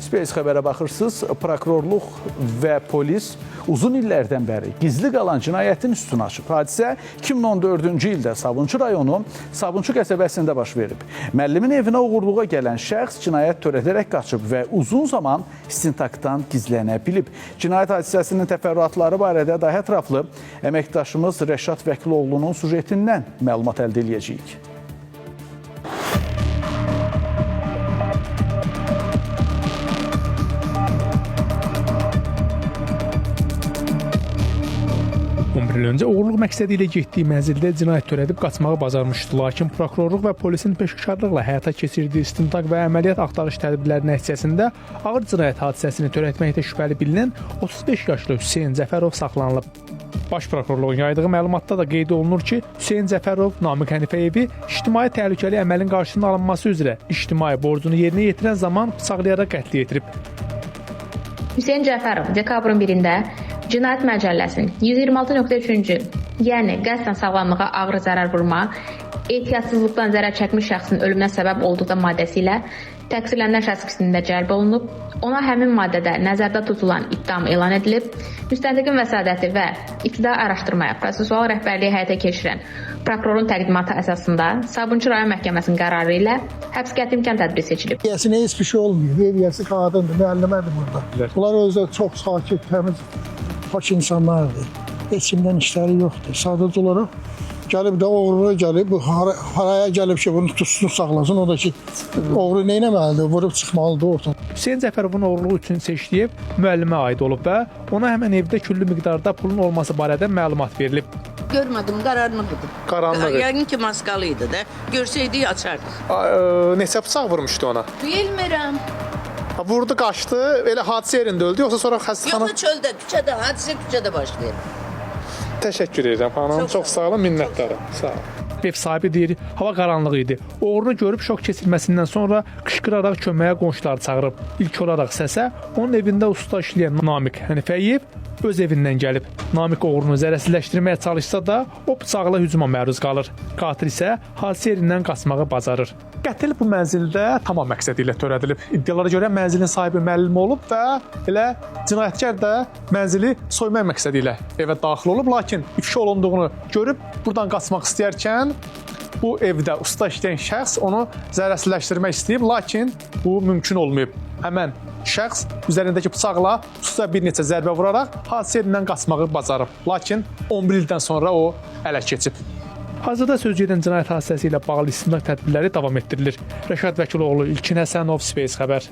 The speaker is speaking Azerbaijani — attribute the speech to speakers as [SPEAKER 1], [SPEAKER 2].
[SPEAKER 1] Space xəbərə baxırsınız. Prokurorluq və polis uzun illərdən bəri gizli qalan cinayətin üstünü açıb. Hadisə 2014-cü ildə Sabunçu rayonu Sabunçu qəsəbəsində baş verib. Müəllimin evinə oğurluğa gələn şəxs cinayət törədərək qaçıb və uzun zaman istintaqdan gizlənə bilib. Cinayət hadisəsinin təfərrüatları barədə daha ətraflı əməkdaşımız Rəşad Vəkiloğlunun sujetindən məlumat əldə eləyəcəyik.
[SPEAKER 2] Il öncə oğurluq məqsədi ilə getdiyi mənzildə cinayət törədib qaçmağı bacarmışdı. Lakin prokurorluq və polisin peşəkarlıqla həyata keçirdiyi istintaq və əməliyyat axtarış tədbirləri nəticəsində ağır cinayət hadisəsini törətməkdə şübhəli bilinən 35 yaşlı Hüseyn Cəfərov saxlanılıb. Baş prokurorluğun yaydığı məlumatda da qeyd olunur ki, Hüseyn Cəfərov Namiq Hənifəyevi ictimai təhlükəli əməlin qarşısının alınması üzrə ictimai borcunu yerinə yetirən zaman bıçaqlayaraq qətl yetirib.
[SPEAKER 3] Hüseyn Cəfərov dekabrın 1-də Cinayət Məcəlləsinin 126.3-cü, yəni qəsdən sağlamlığa ağır zərər vurma, ehtiyatsızlıqdan zərər çəkmiş şəxsin ölümünə səbəb olduqda maddəsi ilə təqsirləndirilən şəxs qismində cəlb olunub, ona həmin maddədə nəzərdə tutulan ittiham elan edilib, müstəntiqin vəsadəti və ibtidai araşdırmaya prosessual rəhbərliyi həyata keçirən prokurorun təqdimatı əsasında Sabunçu rayon məhkəməsinin qərarı ilə həbs qəti imkan tədbiri seçilib.
[SPEAKER 4] Yiyəsinə heç bir şey olmuyor. Ev yiyəsi qadındır, müəllimədir burada. Bunlar özü də çox sakit, təmiz, pak insanlardır. Heç kimdən işləri yoxdur. Sadəcə olaraq gəlib də oğruna gəlib, bu haraya gəlib ki, bunu tutsun, saxlasın. O da ki, oğru nə etməlidir? Vurub çıxmalıdır ortadan.
[SPEAKER 2] Hüseyn Cəfərovun oğurluğu üçün seçdiyi ev müəllimə aid olub və ona həmin evdə küllü miqdarda pulun olması barədə məlumat verilib.
[SPEAKER 5] Görmədim, qaranlıq idi.
[SPEAKER 6] Qaranlıq idi.
[SPEAKER 5] Yəqin ki, maskalı idi də. Görsəydik açardıq.
[SPEAKER 6] Neçə bıçaq vurmuşdu ona?
[SPEAKER 5] Bilmirəm.
[SPEAKER 6] Ha, vurdu, qaçdı, elə hadisə yerində öldü, yoxsa sonra xəstəxana...
[SPEAKER 5] Yox, çöldə, küçədə, hadisə küçədə başlayır.
[SPEAKER 6] Təşəkkür edirəm xanım,
[SPEAKER 5] Çox
[SPEAKER 6] çox
[SPEAKER 5] sağ
[SPEAKER 6] sağ olun, minnətdaram. Sağ olun.
[SPEAKER 2] Ev sahibi deyir, hava qaranlıq idi. Oğrunu görüb şok keçirməsindən sonra qışqıraraq köməyə qonşuları çağırıb. İlk olaraq səsə onun evində usta işləyən Namiq Hənifəyev öz evindən gəlib. Namiq oğrunu zərərsizləşdirməyə çalışsa da, o bıçaqla hücuma məruz qalır. Qatil isə hadisə yerindən qaçmağı bacarır.
[SPEAKER 6] Qətl bu mənzildə tamam məqsədi ilə törədilib. İddialara görə mənzilin sahibi müəllim olub və elə cinayətkar da mənzili soymaq məqsədi ilə evə daxil olub, lakin ifşa olunduğunu görüb buradan qaçmaq istəyərkən bu evdə usta işləyən şəxs onu zərərsizləşdirmək istəyib, lakin bu mümkün olmayıb. Həmən şəxs üzərindəki bıçaqla ustaya bir neçə zərbə vuraraq hadisə yerindən qaçmağı bacarıb. Lakin 11 ildən sonra o ələ keçib.
[SPEAKER 2] Hazırda sözü gedən cinayət hadisəsi ilə bağlı istintaq tədbirləri davam etdirilir. Rəşad Vəkiloğlu, İlkin Həsənov, Space xəbər.